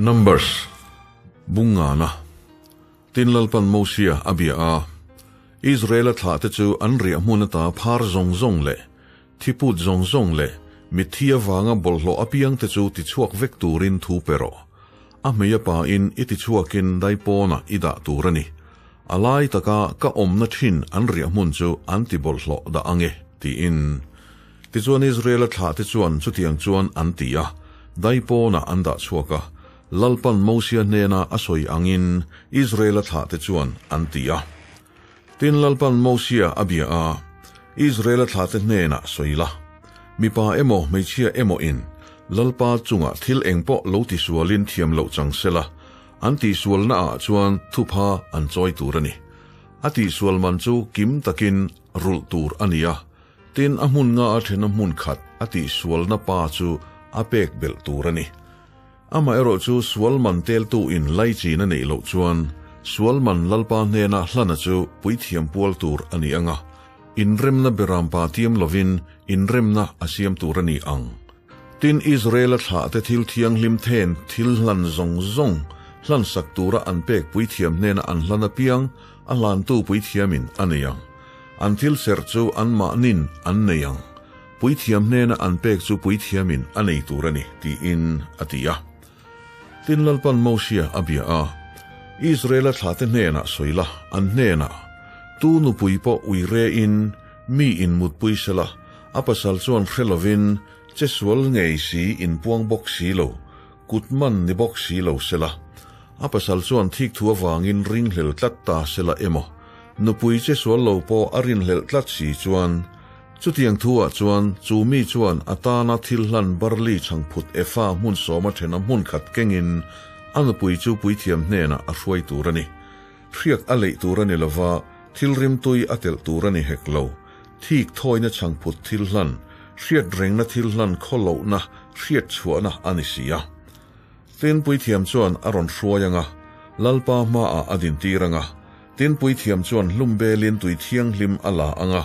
Numbers, Bungngana. Tin Lalpan Mosia a bia a, Israela thlahte chu an riah hmun ata phar zawng zawng leh thiput zawng zawng leh mitthi avanga bawlhhlawh apiangte chu tichhuak vek turin thu pe rawh. A hmei a pain i tichhuakin daipawnah i dah tur a ni. A lai taka ka awmna thin an riah hmun chu an ti bawlhhlawh dah ang e, tiin. Tichuan Israela thlahte chuan chutiang chuan an ti a, daipawnah an dah chhuak a. Lalpan Mosia hnena a sawi angin Israela thlahte chuan an ti a. Tin Lalpan Mosia a bia a, Israela thlahte hnenah sawi la, mipa emaw hmeichhia emaw in Lalpa chungah thil engpawh lo tisualin thiam loh chang sela, an tihsualna ah chuan thupha an chawi tur a ni. A tihsual man chu kim takin rulh tur a ni a, tin a hmun nga a thena hmun khat a tihsualna pa chu a pek belh tur a ni. Amaherawh chu sual man teltu in laichin a neih loh chuan sual man Lalpa hnena hlana chu puithiam pual tur a ni ang a, inremna berampa tiam lovin inremna a siam tur a ni ang. Tin, Israela thlahte thil thianghlim then thil hlan zawng zawng hlansak tura an pek puithiam hnena an hlan apiang a hlantu puithiamin a nei ang. An thil serh chu anmahnin an nei ang. Puithiam hnena an pek chu puithiamin a nei tur a ni, tiin a ti a. Tin, Lalpan Mosia a bia a, Israela thlahte hnenah sawi la, an hnenah, Tu nupui pawh ui rein mi in mutpui sela, a pasal chuan hre lovin che sual ngei si inpuang bawk si lo, kut man ni bawk si lo sela, a pasal chuan thik thu avangin ringhlel tlat ta sela emaw, nupui che sual lo pawh a rinhlelh tlat si chuan, Chutiang thu ah chuan chu mi chuan a tana thil hlan barley chhangphut efa hmun sawma thena hmun khat kengin a nupui chu puithiam hnenah a hruai tur a ni. Hriak a leih tur a ni lova, thil rimtui a telh tur a ni hek lo. Thik thawina chhangphut thil hlan, hriat rengna thil hlan khawlohna hriat chhuahna a ni si a. Tin puithiam chuan a rawn hruai ang a, Lalpa hmaah a dintir ang a, Tin puithiam chuan hlum belin tui thianghlim a la ang a,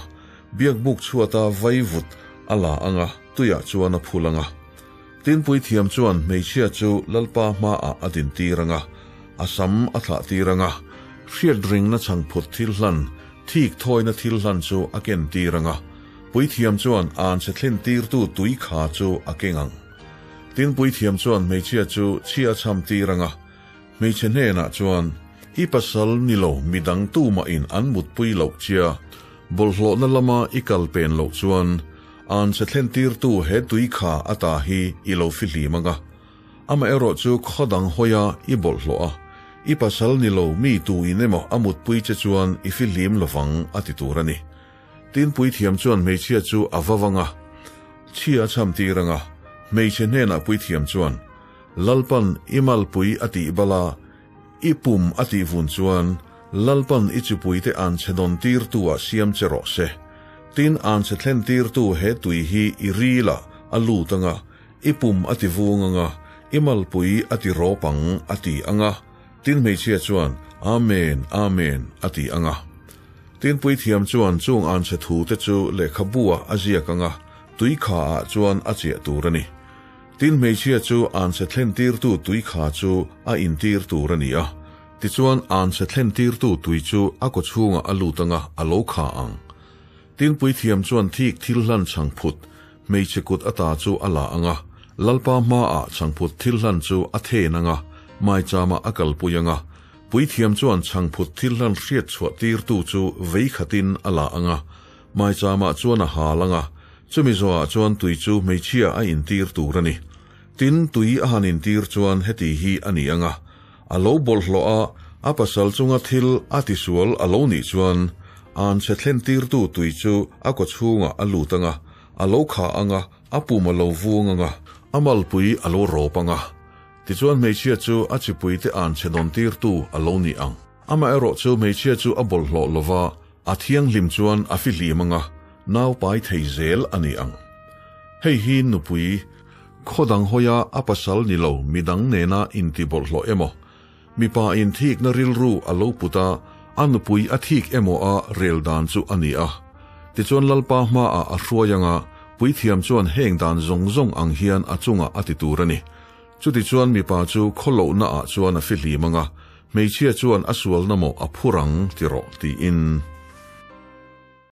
biakbuk chhuata vaivut a la ang a, tuiah chuan a phul ang a. Tin puithiam chuan hmeichhia chu Lalpa hmaah a dintir ang a, a sam a thlahtir ang a, hriatringna chhangphut thil hlan, thik thawina thil hlan chu a kentir ang a, puithiam chuan anchhe thlentirtu tui kha chu a keng ang. Tin puithiam chuan hmeichhia chu chhia a chhamtir ang a, Hmeichhe hnenah chuan, I pasal ni lo midang tumahin an mutpui loh chia, bawlhhlawhna lama i kal pen loh chuan anchhe thlentirtu he tui kha a ta hi i lo fihlim ang a. Amaherawh chu khaw dang hawia i bawlhhlawh a, i pasal ni lo mi tuin emaw a mutpui che chuan i fihlim lovang a ti tur a ni. Tin puithiam chuan hmeichhia chu a va vang a, chhia a chhamtir ang a, hmeichhe hnenah puithiam chuan, Lalpan i malpui a tih bal a, i pum a tih vun chuan Lalpan i chipuite anchhe dawn tirtu ah siam che rawh se. Tin, anchhe thlen tirtu he tui hi i ril ah a lut ang a, i pum a ti vung ang a, i malpui a ti rawp ang, a ti ang a. Tin, hmeichhia chuan, Amen, Amen, a ti ang a. Tin, puithiam chuan chung anchhe thute chu lehkhabu ah a ziak ang a, tui kha ah chuan a chiah tur a ni. Tin hmeichhia chu anchhe thlentirtu tui kha chu a intir tur a ni a, tichuan anchhe thlentirtu tui chu a kawchhungah a lut anga a lo kha ang. Tin puithiam chuan thik thil hlan chhangphut hmeichhe kut ata chu a la anga, Lalpa hmaah chhangphut thil hlan chu a then anga, maichama a kalpui anga, puithiam chuan chhangphut thil hlan hriat chhuah tirtu chu vei khatin a la anga, Maichamah chuan a hal ang a, chumi zawhah chuan tui chu hmeichhia a intir tur a ni. Tin, tui a han intir chuan heti hi a ni ang a, a lo bawlhhlawh a, a pasal chunga thil a tisual a lo nih chuan anchhe thlentirtu tui chu a kawchhungah a lut ang a, a lo khah ang a, a pum a lo vung ang a, a malpui a lo rawp ang a. Tichuan hmeichhia chu a chipuite anchhe dawntirtu a lo ni ang. Amaherawhchu hmeichhia chu a bawlhhlawh lova, A thianghlim chuan a fihlim anga nau pai thei zel a ni ang. Hei hi nupui, khaw dang hawia a pasal ni lo midang nena intibawlhhlawh emaw, mipa inthikna rilru a lo put a, a nupui a thik emaw a rel dan chu a ni a. Tichuan Lalpa hmaah a hruai anga puithiam chuan heng dan zawng zawng ang hian a chungah a ti tur a ni. Chutichuan mipa chu khawlohnaah chuan a fihlim ang a, hmeichhia chuan a sualna mawh a phur ang, ti rawh, tiin.